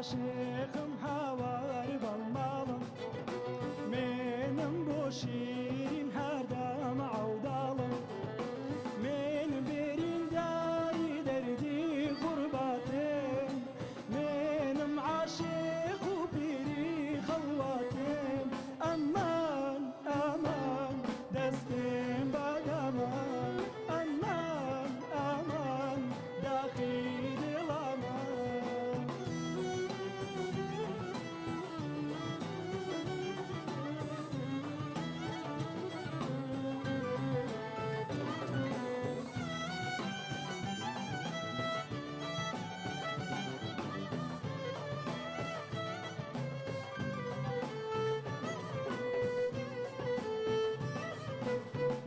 عاشقم هاوار بەم ماڵم منم بۆ شیرین هەردەم عەوداڵم من برینداری دەردی غوربەتم منم عاشق و پیری خەڵوەتم ئەمان ئەمان دەستم بەدامان ئەمان ئەمان داخی دڵامان.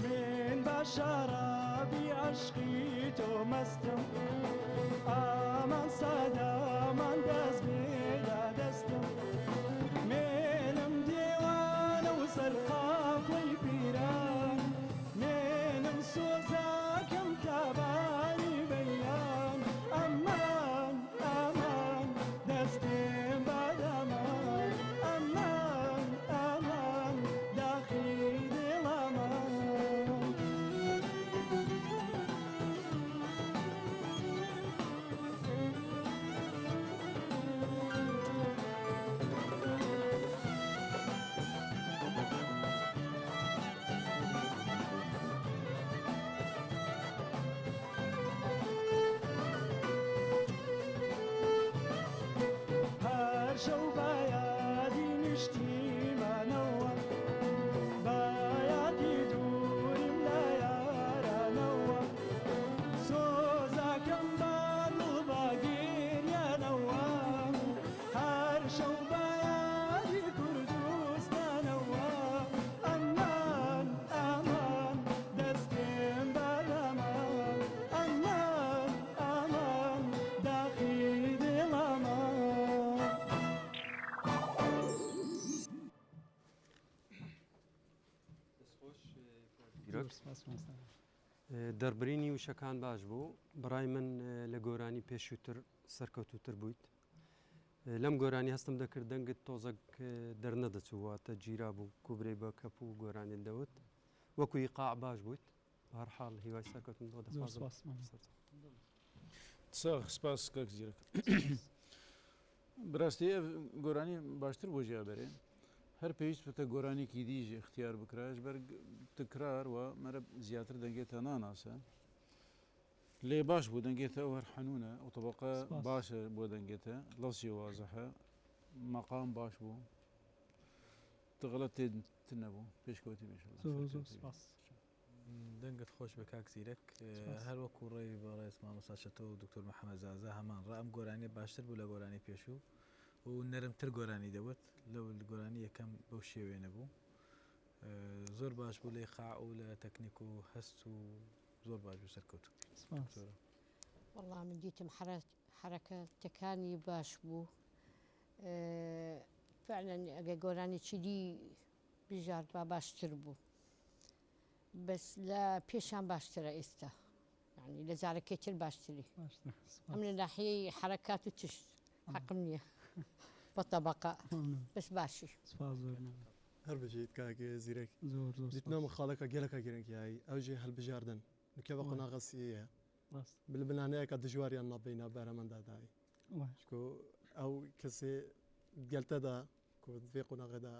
من بە شەرابی عەشقی تۆ مەستم ئامان سەدامان دەست بێدە دەستم منم دێوانە و سەرقافڵەی پیران منم سۆزاکەم تابانی بەیان ئەمان ئەمان دەستم بەدامان ئەمان ئەمان داخی دڵامان. هەر شەو بە یادی نیشتیمانەوە بە یادی دووریم لە یارانەوە سۆزاکەم بە دڵ بە گریانەوە هەر شەو بە یادی کوردستانەوە ئەمان ئەمان دەستم بە دامان ئەمان ئەمان داخی دڵامان. دەربرینی وشەکان باش بوو بەڕای من لە گۆرانی پێشووتر سەرکەوتووتر بوویت لەم گۆرانی هەستم دەکرد دەنگت تۆزەک دەرنەدەچوو واتە گیرا بوو کوبرەی بە کەپ و گۆرانیت دەوت وەکو ئیقاع باش بوویت بە هەر حاڵ هیوای سەرکەوتن بۆ دەخوازم ساغ سپاس کاک زیرەک براستی ئەv گۆرانی باشتر بۆ ژیا بەرێ هەر پێویست بتە گۆرانێکی دیژ اختیار بکراش بەر تکرار و مەرە زیاتر دەنگێتە ناناسە لێ باش بوو دەنگێتە ئەو هەر حەنونە ئەو طبقە باشە بۆ دەنگێتە لەفزی وازحە مەقام باش بوو تغلط تێ نەبوو پێشکەوتی بێ زۆر زۆر سپاس. دەنگت خۆش بێ کاک زیرەک هەر وەکو ڕێی بەڕێز مامۆستا چەتۆ و دکتۆر محەمەد زازا هەمان ڕا ئەم گۆرانیە باشتر بوو لە گۆرانی پێشوو و نەرمتر گۆرانی دەوت لەو گۆرانی یەکەم بەو شێوەیە نەبوو زۆر باش بوو لە ئیقاع و لە تەکنیک و هەست و زۆر باش بوو سەرکەوتوو سپاس. وەڵا من دیتم حەرەکەتەکانی باش بوو فعلا ئەگەر گۆرانیی دی بژاردبا باشتر بوو بەس لە پێشان باشترە ئێستا یعنی لە جارەکەی تر باشتری ئەم لە ناحیەی حەرەکات و تشت حەقم نییە بە تەبەقە بەس باشی سپاس زۆر هەر بژیت کاک زیرەک زۆر زۆر دیتنا مخاڵەکە گەلەکە گرنگیایی ئەو ژێ هەلبژاردن نکە بە قۆناغە سیەیە بلبلانەیەکە دژواریان نابینە بەرەمەندا دای چکۆ ئەو کەسێ گەلتەدا کو vê قۆناغێدا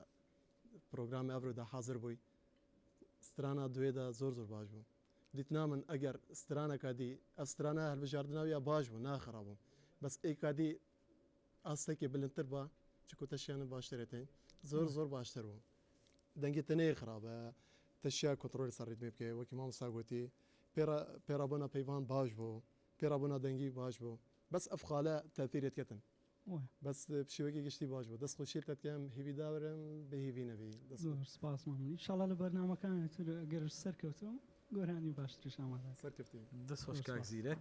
پرۆگرامی ئەڤرۆدا حازر بووی سترانا دوێدا زۆر زۆر باش بوو دیتنا من ئەگەر سترانەکە دی ئەف سترانە هەلبژاردناویا باش بوو ناخرا بوو بەس ئێکا دی ئاستێکی بلندتر بە چکو تەشیانە باشترێتین زۆر زۆر باشتر بوو دەنگی تەنێ خراپە تەشیا کۆنترۆلی سەر ڕیتمی بکەی وەکی مامۆستا گوتی پێرا پێرابوونا پەیڤان باش بوو پێرابوونا دەنگی باش بوو بەس ئەف خالە تەثیرت کەتن بەس بشێوەیەکی گشتی باش بوو دەست خۆشی لێت دەکەم هیویدارم بێ هیوی نەبی دەست زۆر سپاس مامۆستا ئیشاڵا لە بەرنامەکانی تر ئەگەر سەرکەوتم گۆرانی باشتریش ئامادە سەرکەوتی دەست خۆش کاک زیرەک.